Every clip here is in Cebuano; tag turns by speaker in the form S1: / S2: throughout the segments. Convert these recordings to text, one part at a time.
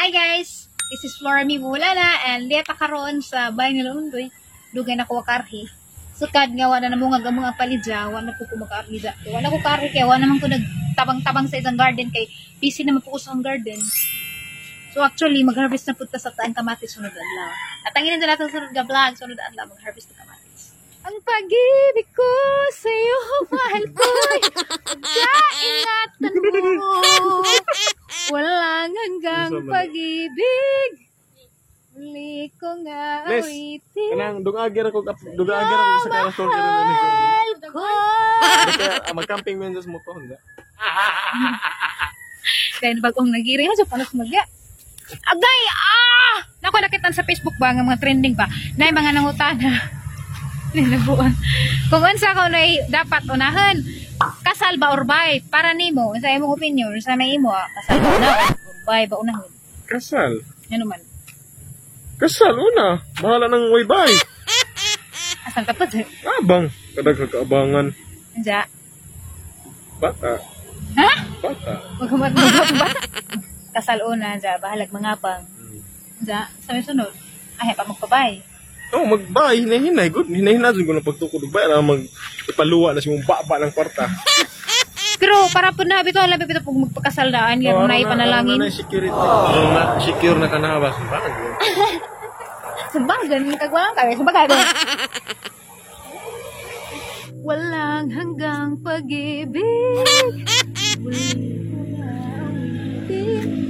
S1: Hi guys! This is Flora Mi Bulana and dito karon sa bahay nila Undoy. Dugay na ko karhi. Sukad nga wala na mo nga gamong ang palidya, wala po ko makaarhi dya. Wala ko karhi kay wala naman ko nagtabang-tabang sa isang garden kay busy naman po ko sa ang garden. So actually mag-harvest na punta sa taan kamatis sunod adlaw. At ang ina natin sunod nga vlog, sunod adlaw mag-harvest ng kamatis. Ang pag-ibig ko sa iyo, mahal ko, kaingatan mo. Walang hanggang pag-ibig. Muli ko nga
S2: Les,
S1: awitin.
S2: Kanang dungagir ako sa karasol kay
S1: Mahal ko.
S2: Kaya mag-camping man sa motor hindi.
S1: Dahil bagong nagiri sa panos magya. Agay ah! Nako nakita sa Facebook ba nga mga trending ba na mga nangutana. Nilabuan. Kung unsa ka unay dapat unahan, kasal ba or bay para nimo sa imong opinion sa may imo ah, kasal ba una or bay ba unahon?
S2: Kasal.
S1: Ano man?
S2: Kasal una. Bahala nang waybay.
S1: Asal tapos eh.
S2: Abang kadag kaabangan.
S1: Unsa?
S2: Bata.
S1: Ha?
S2: Bata.
S1: Maghumat ba? Kasal una, unsa bahalag mangabang. Unsa sa may sunod? Ay pa magpabay.
S2: Oh, magbay hinay-hinay good. Hinay-hinay jud ko na pagtukod og bay ra mag ipaluwa na si mong baba ng kwarta.
S1: Pero para po na bitaw alam bitaw pag magpakasal daan oh,
S2: Oh,
S1: na ipanalangin.
S2: Na security. Oh, na secure na ka na ba sa
S1: Sabagan, kagwalang kami. Sabagan. Walang hanggang pag-ibig. Walang awitin.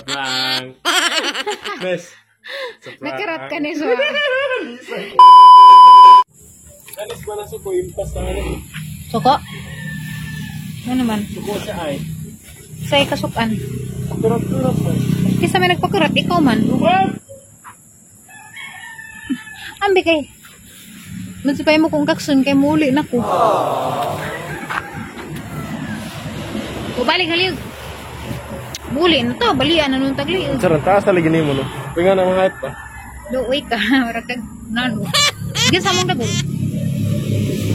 S2: Prank. Bes. Sa prank.
S1: Nagkarat ka ni so.
S2: Alis ba na suko impas na ano?
S1: Suko? Ano naman?
S2: Suko siya ay.
S1: Sa kasukan.
S2: Turap-turap man.
S1: Kisa may nagpakurat, ikaw man.
S2: What?
S1: Ambi kay. Magsipay mo kung kaksun kay muli na ko. O balik haliyog. Muli na to, balian na nung tagliog.
S2: Sarang taas talaga nimo no. Pinga na mga hype pa.
S1: Luoy ka, mura kag nano. Sige sa mong dagol.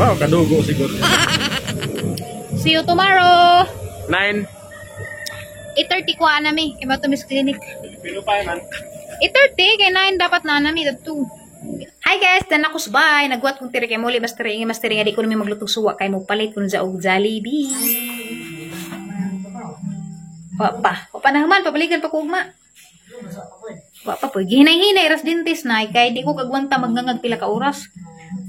S2: Ba kadugo siguro.
S1: See you tomorrow.
S2: 9.
S1: 8:30 ko nami kay mato Miss Clinic.
S2: Pilo pa man.
S1: 8:30 kay 9 dapat na nami dadto. Hi guys, dan ako subay. Nagwat kong tiri kay muli mas tiri mas tiri nga di ko nami maglutong suwa kay mo palit kun sa og Jollibee. Wa pa. Wa pa na human, papaligan pa ko ugma. Wa pa po. Gihinay-hinay ras dintis na kay di ko kagwanta magngangag pila ka oras.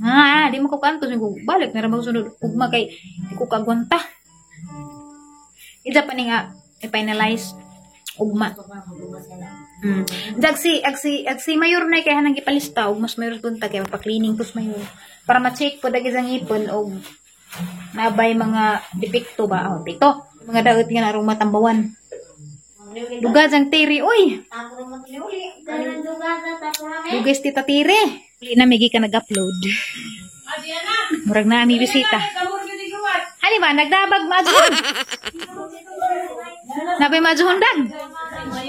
S1: Ah, di mo ko kanto balik na ra mo sunod ugma kay di ko kagwanta. Ida pa ni nga i-finalize ugma. Dag si ag si ag si mayor na kay hanang gipalista og mas mayor punta kay pa-cleaning pus mayor para ma-check po dagi sa ngipon og nabay mga depekto ba oh depekto mga daot nga narong matambawan. Duga jang tiri oy. Dugay tita tiri. Dili na migi ka nag-upload. Murag na ami bisita. Hani ba nagdabag maadjuhon. Nabay maadjuhon dag.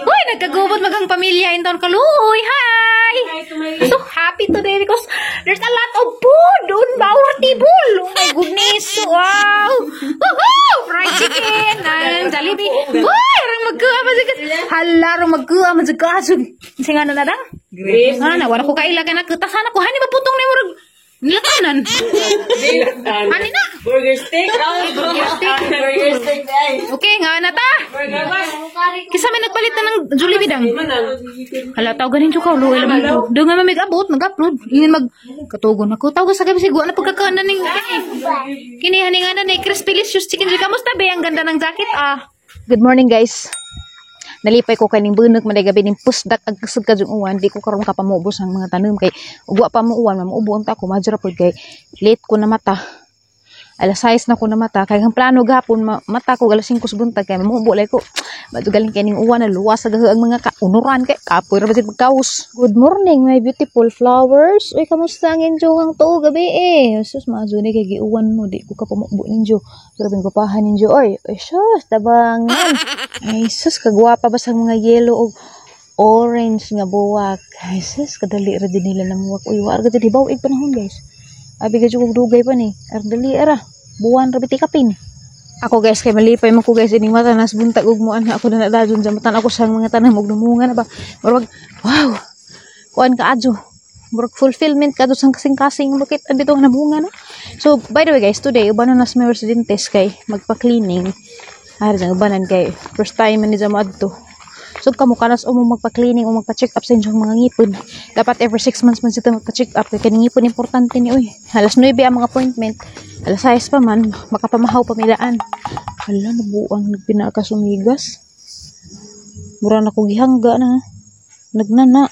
S1: Uy, nagkagubot magang pamilya in town kaluoy. Hi! So happy today because there's a lot of food on our table. Oh my goodness. Wow. Woohoo! Fried chicken and Jollibee. Uy, arang magkuha man jud. Hala, arang magkuha man jud ka. Singa nga na dang?
S3: Grapes.
S1: Ah, na wala ko kaila kay nakutasan ako. Hani maputong ni murag nilatanan. Hani na.
S3: Burger steak.
S1: Burger steak.
S3: Burger steak ay.
S1: Okay, nga na ta.
S3: Burger bus.
S1: Kisa may nagpalit na ng Jollibee dang. Hala, tawag ganin ko luoy laman ko. Doon nga mamig-abot, mag-upload. Ingin mag katugon ako. Tawag sa gabi siguro na pagkakanan ning kini hani nga na ni crispy delicious chicken. Kamusta be? Ang ganda ng jacket ah. Good morning guys. Nalipay ko kaning bunok maday gabi ning pusdak ag kusog ka uwan di ko karon ka pamuubos ang mga tanom kay ugwa pa mo uwan mamuubo unta ko madjura pud kay late ko na mata. Alas 6 na ko na mata. Kay ang plano gahapon mata ko alas 5 sa buntag kay mamubo lay ko. Madugaling kay ning uwan na luwas sa ang mga kaunuran kay kapoy ra ba pagkaus. Good morning, my beautiful flowers. Uy, kamusta ang inyong tuo gabi eh? Sus, maazo ni kay giuwan mo di ko ka pamubo ninyo. Grabe ang gwapahan ninyo. Oy, ay sus, tabangan. Ay sus, kagwapa ba sa mga yellow og orange nga buwak. Ay sus, kadali ra din nila namuwak. Uy, wa ra gud hibaw ig panahon, guys. Abi gud kog dugay pa ni. Ardali ara. Buwan ra biti kapin. Ako guys kay malipay man ko guys ining mata nas buntag ug muan ako na dajon sa matan ako sa mga tanom og dumungan na ba. Murag wow. Kuan ka adyo. Murag fulfillment ka sa kasing-kasing bakit andito ang namunga na. So by the way guys, today ubanon na sa may residentes kay magpa-cleaning. Ari sa ubanan kay first time man ni mo adto. So kamo kanas o mo magpa-cleaning o magpa-check up sa inyong mga ngipon. Dapat every 6 months man sila magpa-check up kay kaning ngipon importante ni oy. Alas 9 ang mga appointment. Alas 6 pa man makapamahaw pa midaan. Hala, nabuang nagpinaka sumigas. Mura na ko gihangga na. Nagnana.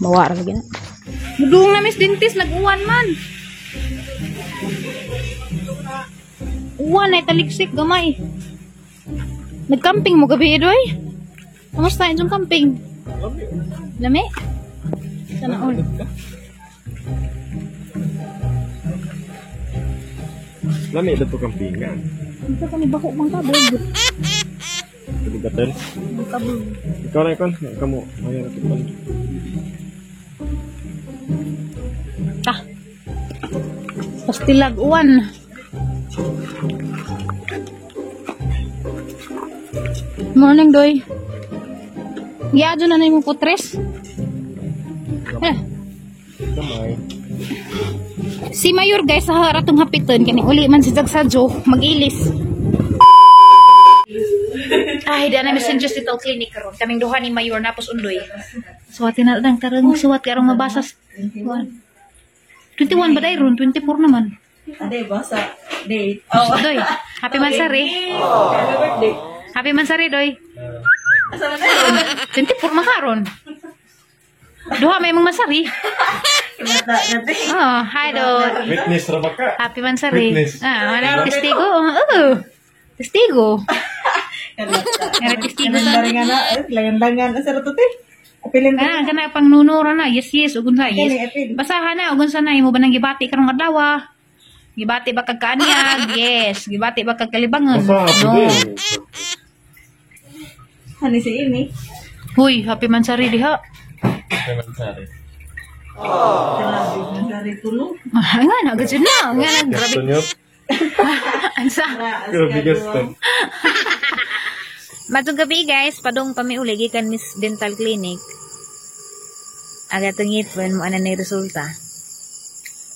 S1: Mawa ra lagi na. Mudung na miss dentist nag-uwan man. Uwan ay taligsik gamay. Nagcamping mo gabi, Edoy? Kamusta inyong camping? Lami? Sana all.
S2: Lami ito campingan.
S1: Ito kami bako bang kabog.
S2: Kabugatan.
S1: Kabog.
S2: Ikaw na ikon. Ikaw mo. Ayan, ito pa.
S1: Ta. Pastilag uwan. Morning, Doy. Giadyo na na yung putres. Eh.
S2: Kamay.
S1: Si Mayor guys sa haratong hapiton kani uli man si Jagsadyo mag-ilis. Ay, di na messenger sa dental clinic karon. Kaming duha ni Mayor napos undoy. Suwatin na lang tarang suwat karong mabasa. 21 ba dai ron? 24 naman.
S3: Ade basa date. Oh.
S1: Doy, happy mansari.
S3: Happy birthday.
S1: Happy mansari, Doy.
S3: Asa na tayo?
S1: 24 man karon. Duha may mong mansari. Oh, hi Doy.
S2: Witness ra ba ka?
S1: Happy mansari.
S2: Witness.
S1: Ah, wala testigo. Oo. Testigo. Nga testigo sa.
S3: Daringan na, layandangan asa ra to te. Apilin
S1: Kana kana pang nunura na. Yes, yes, ugun sa yes.
S3: Apil.
S1: Basahan na ugun sa na imo ba nang gibati karong adlaw? Gibati ba kag kaanyag? Yes, gibati ba kag kalibangan?
S2: Basa,
S1: No.
S2: pwede.
S3: Hani si ini.
S1: Huy, happy mansari diha.
S2: Happy mansari.
S3: Grabe, mansari tulo.
S1: Ah, nga na gud na. Nga na grabe.
S2: Gaston yun.
S1: Ansa?
S2: Grabe Gaston.
S1: Matong gabi guys, padong pa mi uli gikan Miss Dental Clinic. Aga tong ngipon mo ana ni resulta.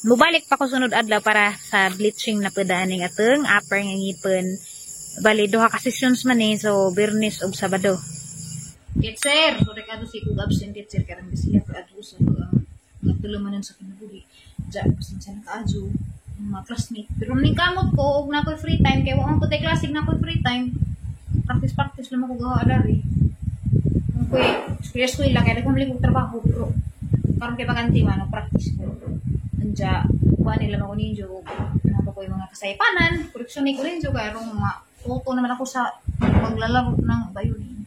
S1: Mubalik pa ko sunod adlaw para sa bleaching na pud aning atong upper nga ngipon. Bali duha ka sessions man eh, so Biyernes ug Sabado. Teacher, so rekado si kog absent teacher karon kasi ako adto sa ang mga tulumanan sa kinabuhi. Diya, pasensya na kaadyo ang mga classmate. Pero ning kamot ko og na ako'y free time kay wa man ko tay klase na ako'y free time. Practice practice lang ako gawa adari. Kung ko'y eskwela kay daghan man kog trabaho pero karon kay bakante man practice ko. Anja, kuha nila ako ninyo napa ko yung mga kasaypanan, koreksyon ni ko ninyo kay arong mga tuto naman ako sa paglalaro ng violin.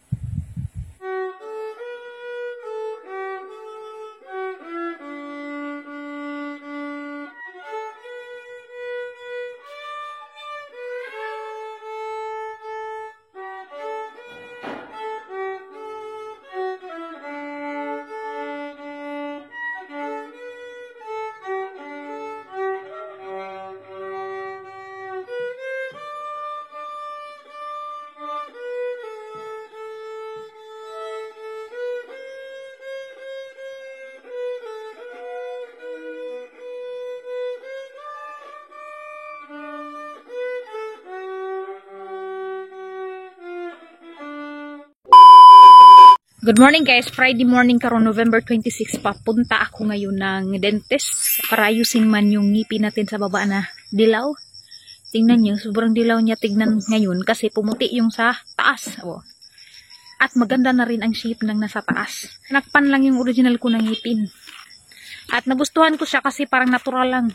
S1: Good morning guys, Friday morning karon November 26, papunta ako ngayon ng dentist para ayusin man yung ngipin natin sa baba na dilaw. Tingnan nyo, sobrang dilaw niya tignan ngayon kasi pumuti yung sa taas. Oh. At maganda na rin ang shape ng nasa taas. Nakpan lang yung original ko ng ngipin. At nagustuhan ko siya kasi parang natural lang.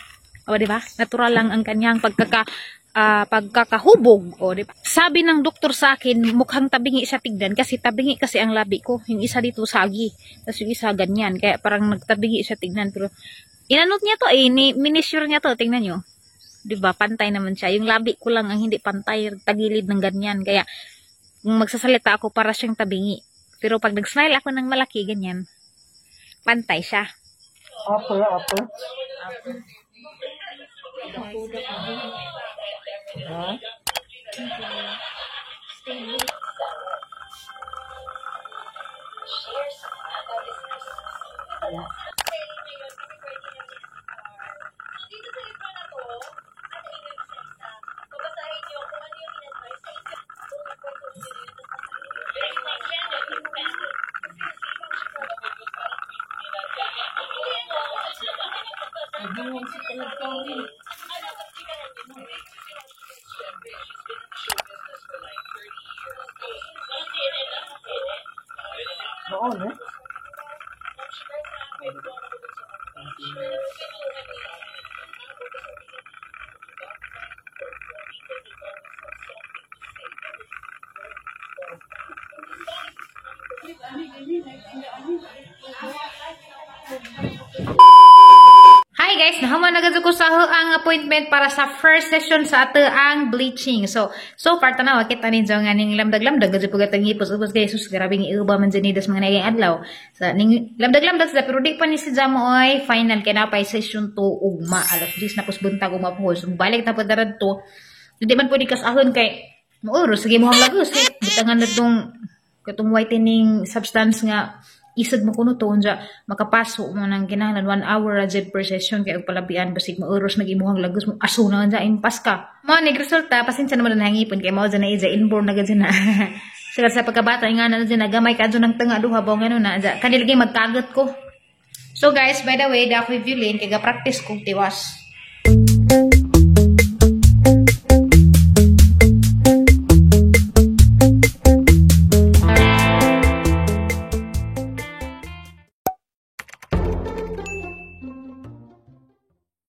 S1: O, di ba? Natural lang ang kanyang pagkakahubog. O, di ba? Sabi ng doktor sa akin, mukhang tabingi siya tignan kasi tabingi kasi ang labi ko. Yung isa dito sagi, tapos yung isa ganyan. Kaya parang nagtabingi siya tignan. Pero inanot niya to eh, minisure niya to, tingnan niyo. 'Di ba? Pantay naman siya. Yung labi ko lang ang hindi pantay, tagilid ng ganyan. Kaya kung magsasalita ako, para siyang tabingi. Pero pag nag-smile ako ng malaki, ganyan, pantay siya.
S3: Upper, upper. Ha? Noon eh.
S1: Hi guys, nahuman na gud ko sa ang appointment para sa first session sa ato ang bleaching. So, so far tanawa kita ninyo nga ning lamdag-lamdag gud pud atong hipos ubos kay sus, grabe nga iuba man dyan das mga naging adlaw. Sa ning lamdag-lamdag sa, pero di pa ni si Jamo ay final kay napay session 2 ugma alas 10 na pos buntag ugma po. So balik na pud to. Di man pwede kasahon kay mauro sige mo ang lagos kay bitangan na tong katong whitening substance nga isag mo kuno to, unja makapaso mo nang kinahanglan 1 hour ra jud per session kay og palabian basig mauros nag imuhang lagos mo aso na unja impas ka mo ni resulta. Pasensya naman na hangipon kay mao dyan na ija inborn na gud na sila sa pagkabata nga na dyan na gamay ka ng tanga duha ba ngano na dyan kanil lagi magkagat ko. So guys, by the way, da ako'y violin kay ga practice kong tiwas.